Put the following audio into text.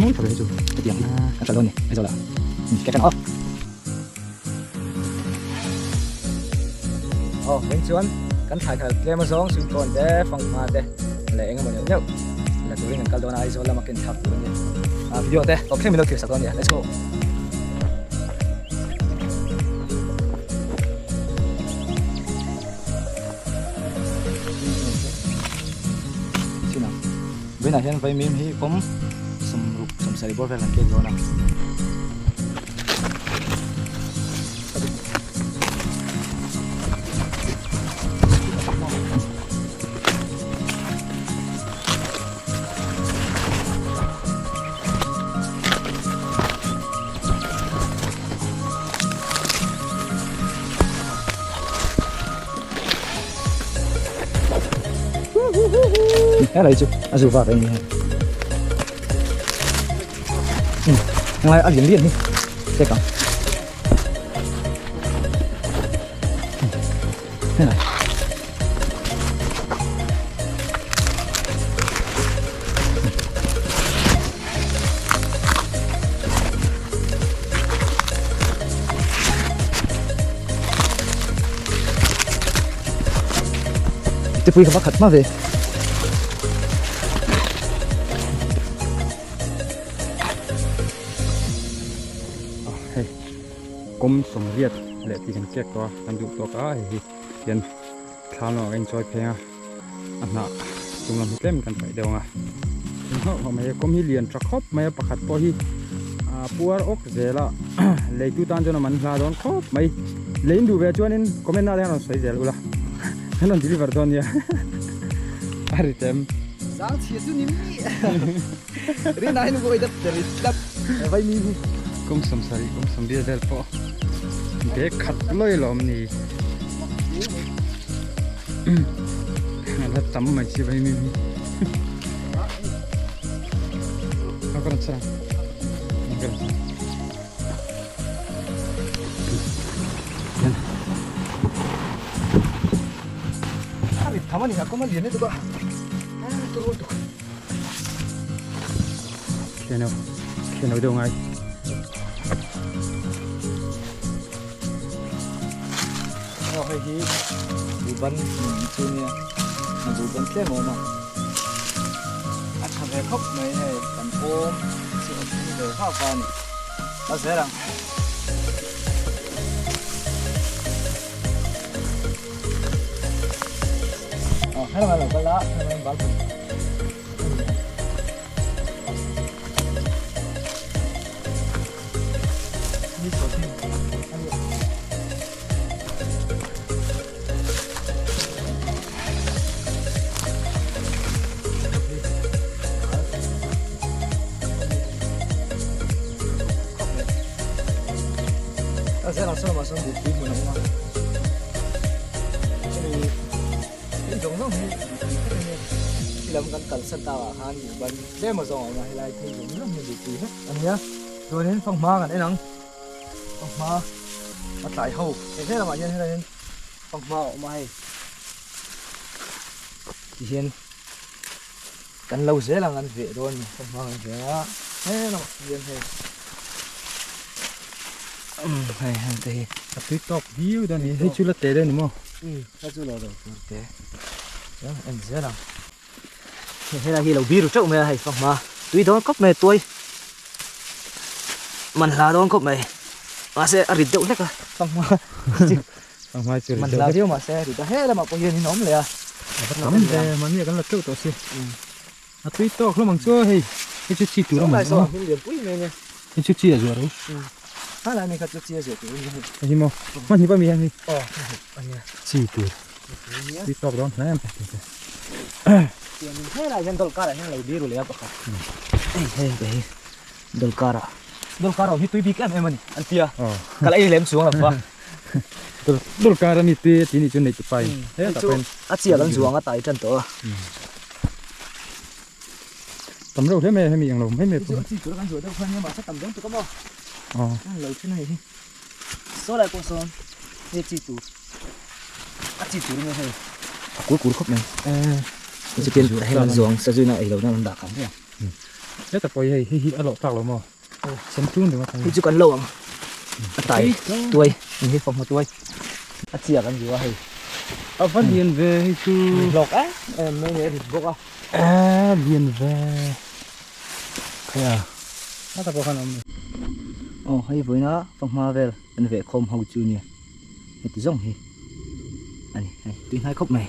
mawi tha ve chu hetiang hi kan hralh dawn a ni Aizawl ah ke tan aw. Aw veng chuan kan thlai khalh tlem azawng sweet corn te fanghma te leh eng emaw neuh neuh la turin kan kal dawn a Aizawl lama ken thlak tur a nia ah video te tawp thleng min lo thlir sak dawn a nia let's go. Vawiinah hian vaimim hi kawm sawmruk sawmsarih bawr vel kan kek dawn a. Helai chu a zu vak eng hi ngai a lian lian hi check ang helai Te pui kha va khat hma ve. Hei kawm sawmriat leh tih kan kek tawh a kan duh tawk a hei hi hian thla lamah ka inchawi pheng a a hnah chung lam hi tlem kan paih deuh ang a hauh hauh mai a kawm hi lian tha khawp mai a pakhat pawh hi a puar awk zel a leitu tan chuan a man hla dawn khawp mai lei in duh ve chuanin comment ah te hian rawn sawi zel ula an rawn deliver dawn nia a ri tem Zang chhia chu ni mi rin aiin vawi dap ta ri tlat vai mi hi kum sawmsarih kum sawmbial vel pawh bag khat lawi lawm ni. La tam mai chi vai mi hi a karan chang karan chang a rit tham ani a kawm a lian lutuk a a turu lutuk khiano khiano deuh ngai Aw hei hi buhban hmun chu nia a buhban tlem a awm a a tha ve khawp mai hei kan pawm chi awm hi ve vak a ni a zel ang. Aw helai lo kal a helai bal Tlem a zawng a awm a helai thei zawng zawng hi duh pui vek a nia chuanin fanghma kan en ang fanghma a tlai ho he hle lamah hian helai hian fanghma a awm a hei tihian kan lo zel ang an veh dawn a ni fanghma kan veh a he lamah hian hei umm hei heng te hi a tui tawk viau dawn a ni hei chu la te deuh a ni maw umm hei chu lo lo tur te chuan en zel ang. Helai hi lo biru teuh mai a hei fanghma tui dawn khawp mai a tuai man hla dawn khawp mai mahse a rit deuh hlek a fanghma fanghma chu man hla viau mahse a rit a he lamah pawh hian in awm leh a tam ve mahni ah kan la teuh tawh si a tui tawk hlawm ang chu hei hei chu chi tur a man awm a lian pui mai a nia hei chu chi a zuah ro helai mi kha chu chi a zuah tur a ni hei hi maw hmanhnih pawh mi hian hei aw hmanhnih a nia chi tur tui tawk dawn hle mai Helai hian dawlhkar ah hian lo biru leh a pakhat hei hei te hi dawlhkar ah dawlhkar ho hi tui bik em em a ni an tia ka la ei lem chuang lo va dawlhkar ami tui a tih nih chu nei tupa in hetah pawh hian a chiah kan zuang a tai tan tawh a tam reuh hle mai a hemi englo mai mai pawh chi tur kan zuah deuh khan nia mahse tam dawn tuk a maw lo then a hei hi saw lai pawh sawn hei chi tur a chi tur nge hei a kur kur khawp mai chutin heng an zuang sazuina ei lohna an dah khan hle a. Heta pawh hi hei hei hi a lawh tlak lo maw? Sen tlung ringawt Hei chu kan lo ang. A tai tuai hei hi fanghma tuai. A chiak an zu a hei. A va lian ve hei chu. Hlawk em em mai ni a rit bawk a. A lian ve. Khaia. A ta pawh khan a awm ni. Aw hei vawiina fanghma vel an veh khawm ho chu nia. Heti zawng hi a ni hei tui hnai khawp mai.